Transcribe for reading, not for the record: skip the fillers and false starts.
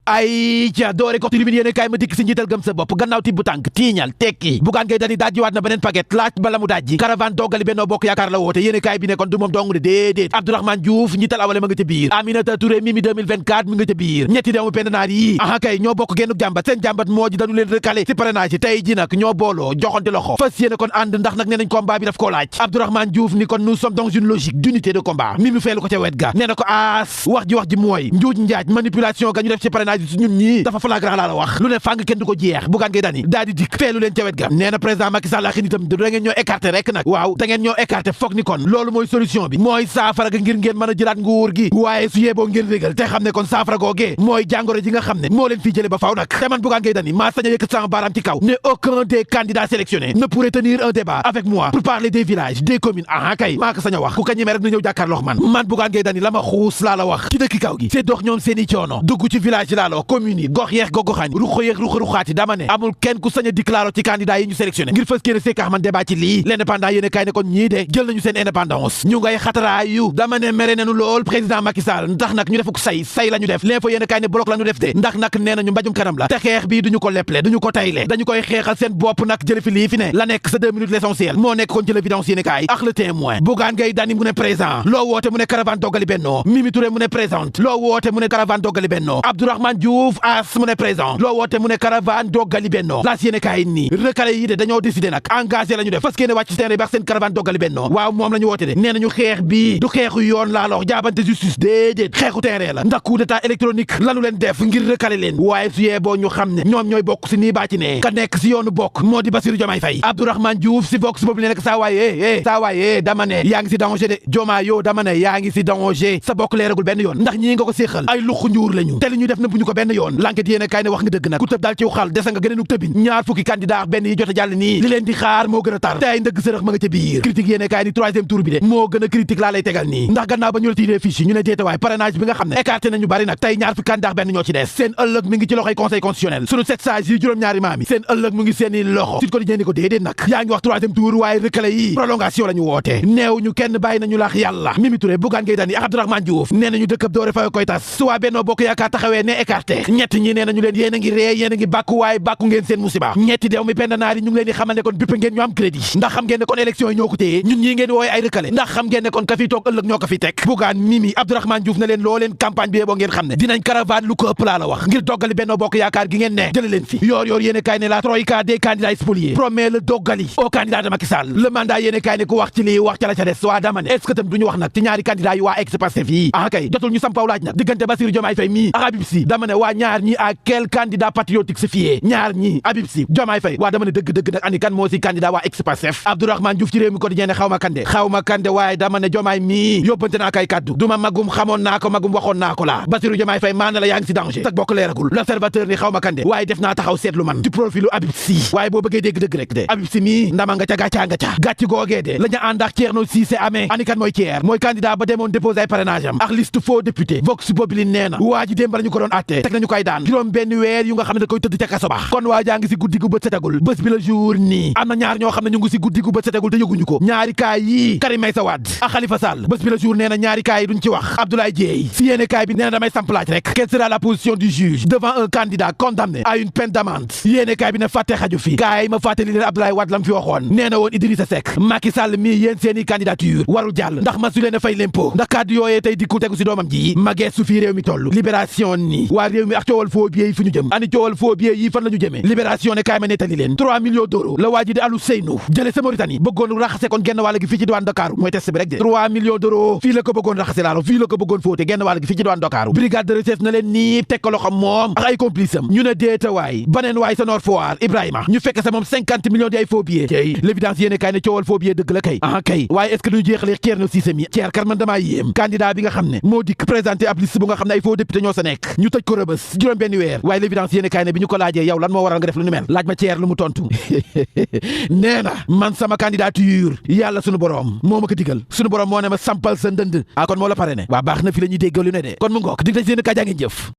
ay ca doore ko tribune yéene kaay ma dikk si njiital gëm sa bopp gannaaw tibb tànk tiiñal tekki Bougane Gueye Dany dajjiwaat na beneen paquet laaj bala mu dajji caravane doggali Benno Bokk Yaakaar la woote yéene kaay bi ne kon du moom dong de déedéet Abdourahmane Diouf njiital awale ma nga ca biir Aminata Touré Mimi 2024 mi nga ca biir ñetti doomu pendenaar yi aha kay ñoo bokk gennu jàmbat seen jàmbat moo ji dañu leen recalé si parrainage yi tey ji nag ñoo booloo joxante loxo fas yéene kon ànd ndax nag nee nañ combat bi daf koo laaj Abdourahmane Diouf ni kon nous sommes dans une logique d'unité de combat Mimi feelu ko ca wet ga nee na ko aas wax ji mooy njuuj njaaj manipulation ga ñu def ci parrainage yi su ñun ñii dafa flagrant laa la wax lu ne fàng kenn du ko jeex Bougane Gueye Dany daal di dikk feelu leen ca wet ga nee na président Macky Sall ak nitam da ngeen ñoo écarté rek nag waaw da ngeen ñoo écarté foog ni kon loolu mooy solution bi mooy saafara ga ngir ngeen mën a jëlaat nguur gi waaye su yeboo ngeen régal te xam ne kon saafara googee mooy jàngoro ji nga xam ne moo leen fii jële ba faaw nag te man Bougane Gueye Dany maa sañ a yëkkat sama baaraam ci kaw ne aucun des candidats sélectionnés ne pourrait tenir un débat avec moi pour parler des villages des communes aha kay maa ko sañ a wax ku ka ñemee rek na ñëw jàkkaarloo man Bougane Gueye Dany la ma xuus laa la wax ci dëkki kaw gi c'est dox ñoom seeni coono dugg ci village yi laa la wax communes yi gox yeex gogoxaañ ruxa yeex ruxa-ruxaati dama ne amul kenn ku sañ a déclaré ci candidat yi ñu sélectionné ngir fës kéene seekaax man débat ci lii l'indépendant yéene kay ne kon ñii de jël nañu seen indépendance ñu ngay xataraayu dama ne mere nañu lool président Macky Sall ndax nag ñu defuk say la ñu def l'info yéene kay ne bloc la ñu def de ndax nag nee nañu mbajum kanam la te xeex bii duñu ko leple duñu ko tayle dañu koy xeexal seen bopp nag jële fi lii fi ne la nekk sa 2 minutes l'essentiel moo nekk kon ci l'évidence yéene kay ak le témoin Bougane Gueye Dany mu ne présent loo woote mu ne caravane doggali Benno Mimi Touré mu ne présente loo woote mu ne caravane doggali Benno Abdourahmane Diouf as mu ne présent loo woote mu ne caravane doggali Benno laas yéene kay nii recalé yi de dañoo décidé nag engagé la ñu def parce que ne wàcc ci terrain bi ak seen caravane doggali Benno waaw moom la ñu woote de nee nañu xeex bi du xeexu yoon laa la wax jaabante justice déedéet xeexu terrain la ndax coup d'état électronique lanu leen def ngir recalé leen waaye su yee boo ñu xam ne ñoom ñooy bokk si nii baa ci ne ka nekk si yoonu bokk moo di Bassirou Diomaye Faye Abdourahmane Diouf si bokk si boobu ne nekk saa waaye dama ne yaa ngi si danger de Diomaye yow dama ne yaa ngi si danger sa bokk leeragul benn yoon ndax ñii nga ko séexal ay luxu njuur lañu te li ñu def na bu ñu ko benn yoon l'enquête yéene kay ne wax nga dëgg nag ku tëb daal ciw xal desa nga gëneenu tëbin ñaar fukki candidat benn yi jot a jàll nii li leen di xaar moo gën a tar te ay ndëgg sërëx ma nga ca biir critique yéene kay ni troisième tour bi de moo gën a critique laa lay tegal nii ndax gannaaw ba ñu la tiiree fiche yi ñu ne déetawaay parrainage bi nga xam ne écarté nañu bari nag tey ñaar fukki candidat benn ñoo ci des seen ëllëg mi ngi ci loxoy conseil constitutionnel sunu 7 sages yi juróom-ñaari maam yi seen ëllëg mu ngi seeni loxo Sud Quotidien ni ko déedéet nag yaa ngi wax troisième tour waaye recalé yi prolongation la ñu woote neew ñu kenn bàyyi nañu laax yàlla Mimi Touré Bougane Gueye Dany ak Abdourahmane Diouf nee nañu dëkkab doore fa koy tas su waa Benno Bokk Yaakaar taxawee ne écarté ñett ñi nee nañu leen yéen a ngi ree yéen a ngi bàkku waaye bàkku ngeen seen musiba ñetti deew mi pendanaar yi ñu ngi leen di xamal ne kon bippe ngeen ñu am crédit ndax xam ngeen ne kon élection yi ñoo ko téye ñun ñii ngeen di wooye ay recalé ndax xam ngeen ne kon ka fi toog ëllëg ñoo ko fi teg Bougane Mimi Abdourahmane Diouf ne leen loo leen campagne bi boo ngeen xam ne dinañ caravane lu ko ëpp laa la wax ngir doggali Benno Bokk Yaakaar gi ngeen ne jële leen fi yoor yéene kaay ne la troïka des candidats spoliés promet le doggali au candidat de Macky Sall le mandat yéene kaay ne ku wax ci lii wax ca la ca des waa dama ne est-ce que tam duñu wax nag ci ñaari candidat yi waa ex-Pastef yi ah kay jotul ñu sampaw laaj nag diggante Bassirou Diomaye Faye mii ak Habib Sy dama ne waa ñaar ñi à quel candidat patriotique se fier ñaar ñi Habib Sy Diomaye Faye waa dama ne dëgg nag ani kan moo si candidat waa ex-Pastef Abdourahmane Diouf ci réew mi quotidien ne xaw ma kande waaye dama ne Diomaye mii yóbbante naa kay kaddu duma magum xamoon naa ko magum waxoon naa ko laa Bassirou Diomaye Faye maa na la yaa ngi si danger tak bokk leeragul l'observateur ni xaw ma kande waaye def naa taxaw seetlu man ci profilu Habib Sy waaye boo bëggee dégg dëgg rek de Habib Sy mii ndama nga ca gàcc googee de la ñu ànd ak Thierno Cissé amee ani kan mooy Thier mooy candidat ba demoon déposé ay parrainage am ak liste faux député Vox Populi nee na waa ji démb la ñu ko doon atte teg nañu koy daan juróom benn weer yu nga xam ne da koy tëdd ca kaso ba kon waa jaa ngi si guddi gu bët setagul bés bi la jour nii am na ñaar ñoo xam ne ñu ngi si guddi gu bët setagul te yëguñu ko ñaari kaay yi Karim Meïssa Wade ak Khalifa Sall bés bi la jour nee na ñaari kaay yi duñ ci wax Abdoulaye Dièye si yéene kaay bi nee na damay samplaaj rek quelle sera la position du juge devant un candidat condamné à une peine d'amende yéene kaay bi ne fàtte xaju fi kaay ma fàttali leen Abdoulaye Wade lam fi waxoon nee na woon Idrissa Seck Macky Sall mii yéen seeni candidature warul jàll ndax ma su leen a fay l'impôt ndax kàddu yooyee tey dikkul tegu si doomam ji magee su fii réew mi toll libération ni waa réew mi ak coowal faux billets yi fu ñu jëm ani coowal faux billets yi fan la ñu jëmee libération ne kaay ma nettali leen 3 millions d'euros la waa ji di Alou Seynou jële sa Mauritanie bëggoon raxase kon genn wàll gi fii ci diwaan Dakar mooy test bi rek de 3 millions d'euros fii la ko bëggoon raxase laalo fii la ko bëggoon fóote genn wàll gi fii ci diwaan Dakar brigade de recherche na leen nii teg ko loxo moom ak ay complice am ñu ne déeta waay baneen waay sa Nord Foire Ibrahima ñu fekk sa moom 50 millions di ay faux billets tey l'évidence yéene kaay ne coowal faux billets dëgg la kay ah kay waaye est-ce que duñu jeexalee Thierno Cissé mi Thier kar man damaa yéem candidat bi nga xam ne moo dikk présenté ab liste bu nga xam ne ay faux député ñoo sa nekk ñu tëj ko rëbës juróom benn weer waaye l'évidence yéene kaay ne bi ñu ko laajee yow lan moo waral nga def lu ni mel laaj ma Thier lu mu tontu nee na man sama candidature yàlla sunu borom moo ma ko digal sunu borom moo ne ma sampal sa ndënd kon moo la pare ne waa baax na fi la ñuy dégg lu ne de kon mu ngook dig dañ seen kaay jaa ngeen jëf